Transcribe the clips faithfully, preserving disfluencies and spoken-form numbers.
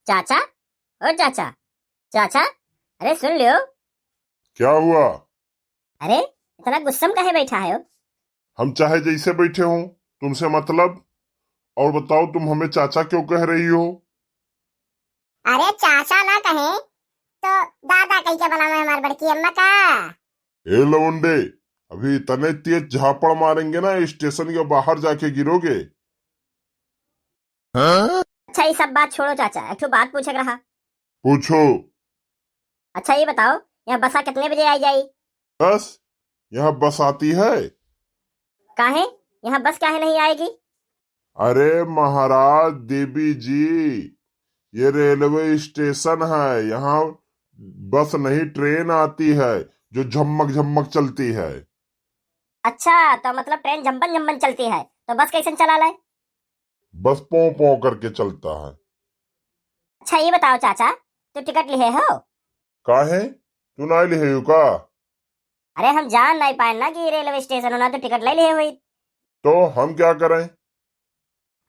चाचा, ओ चाचा, चाचा, अरे सुन लियो। क्या हुआ? अरे, इतना गुस्सा में काहे बैठा है हो? हम चाहे जैसे बैठे हों, तुमसे मतलब? और बताओ, तुम हमें चाचा क्यों कह रही हो? अरे चाचा ना कहे तो दादा कह के बुलावे हमार बड़की अम्मा का। ए लवंडे, अभी इतने तेज झापड़ मारेंगे ना, स्टेशन के बाहर जाके गिरोगे। अच्छा, ये सब बात छोड़ो चाचा, एक ठो बात पूछे के रहा। पूछो। अच्छा, ये बताओ, यहाँ बसा कितने बजे आई जाई? बस, यहाँ बस आती है। काहे? यहाँ बस काहे नहीं आएगी? अरे महाराज, देवी जी, ये रेलवे स्टेशन है, यहाँ बस नहीं, ट्रेन आती है, जो झम्मक झम्मक चलती है। अच्छा, तो मतलब ट्रेन झम्मन झम्मन चलती है, तो बस कैसन चला ले? बस पों पों करके चलता है। अच्छा, ये बताओ चाचा, तू टिकट लिहे हो? काहे, तू नाहीं लिहे हो का? अरे, हम जान नाहीं पाए ना कि रेलवे स्टेशन हो ना, तो टिकट ले लिहे हुई। तो हम क्या करें?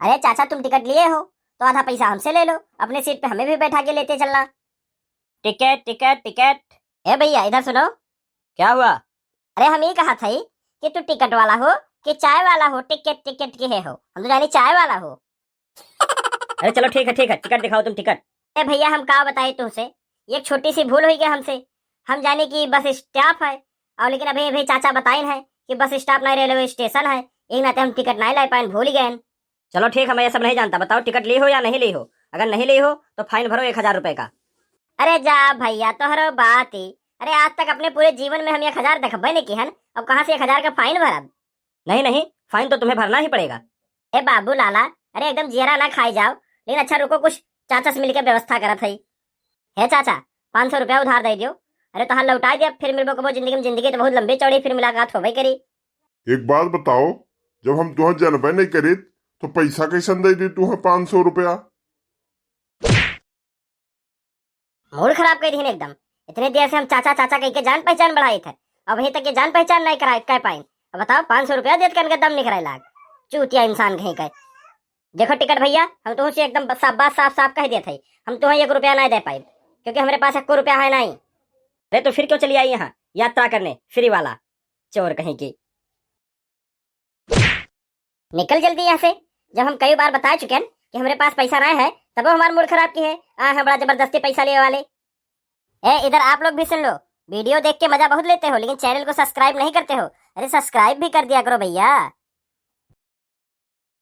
अरे चाचा, तुम टिकट लिए हो तो आधा पैसा हमसे ले लो, अपने सीट पे हमें भी बैठा के लेते चलना। टिकट, टिकट, टिकट। ए भैया, इधर सुनो। क्या हुआ? अरे, हम ये कहा था कि तू टिकट वाला हो कि चाय वाला हो, टिकट टिकट के है हो, हम तो जानी चाय वाला हो। अरे चलो ठीक है, ठीक है, टिकट दिखाओ तुम, टिकट। ए भैया, हम का बताए तुमसे, ये एक छोटी सी भूल हुई गया हमसे। हम जाने कि बस स्टॉप है, और लेकिन अभी अभी चाचा बताइन है कि बस स्टॉप नहीं, रेलवे स्टेशन है, यही नाते हम टिकट नहीं ला पाइन, भूल ही गए। चलो ठीक है, मैं ये सब नहीं जानता, बताओ टिकट ली हो या नहीं ली हो? अगर नहीं ली हो तो फाइन भरो एक हजार रुपए का। अरे जा भैया, तोहरो बात ही। अरे आज तक अपने पूरे जीवन में हम एक हजार देखबे नहीं किहन, अब कहाँ से एक हजार का फाइन भरब? नहीं नहीं, फाइन तो तुम्हें भरना ही पड़ेगा। ए बाबू लाला, अरे एकदम जियरा ना खाए जाओ, लेकिन अच्छा रुको, कुछ चाचा से मिलके व्यवस्था करत है। हे चाचा, पाँच सौ रुपया उधार दे दियो। अरे तोहार लौटाई दे, फिर मिलबो कबो जिंदगी में, जिंदगी तो बहुत लंबी चौड़ी, फिर मुलाकात होबे करी। एक बात बताओ, जब हम तुहें जानबे नहीं करीत तो पैसा कैसन दे दी तुहें पाँच सौ रुपया? मूड खराब कर दिहन एकदम। इतने देर से हम चाचा चाचा कह के जान पहचान बढ़ाए थे, अब अभी तक ये जान पहचान नहीं कराए, कह पाइन। अब बताओ, पाँच सौ रुपया देत कन के दम निकरे लाग। चूतिया इंसान कहीं के। देखो टिकट भैया, हम तुमसे एकदम साफ, बात साफ साफ कह देते हैं, हम तुम्हें एक रुपया नहीं दे पाए, क्योंकि हमारे पास एक रुपया है नहीं। अरे तो फिर क्यों चली आई यहाँ यात्रा करने, फ्री वाला चोर कहीं की। निकल जल्दी यहाँ से। जब हम कई बार बता चुके हैं कि हमारे पास पैसा नहीं है, तब हमारा मूड खराब की है। आ है बड़ा जबरदस्ती पैसा लेवे वाले। ए, इधर आप लोग भी सुन लो, वीडियो देख के मजा बहुत लेते हो, लेकिन चैनल को सब्सक्राइब नहीं करते हो। अरे सब्सक्राइब भी कर दिया करो भैया।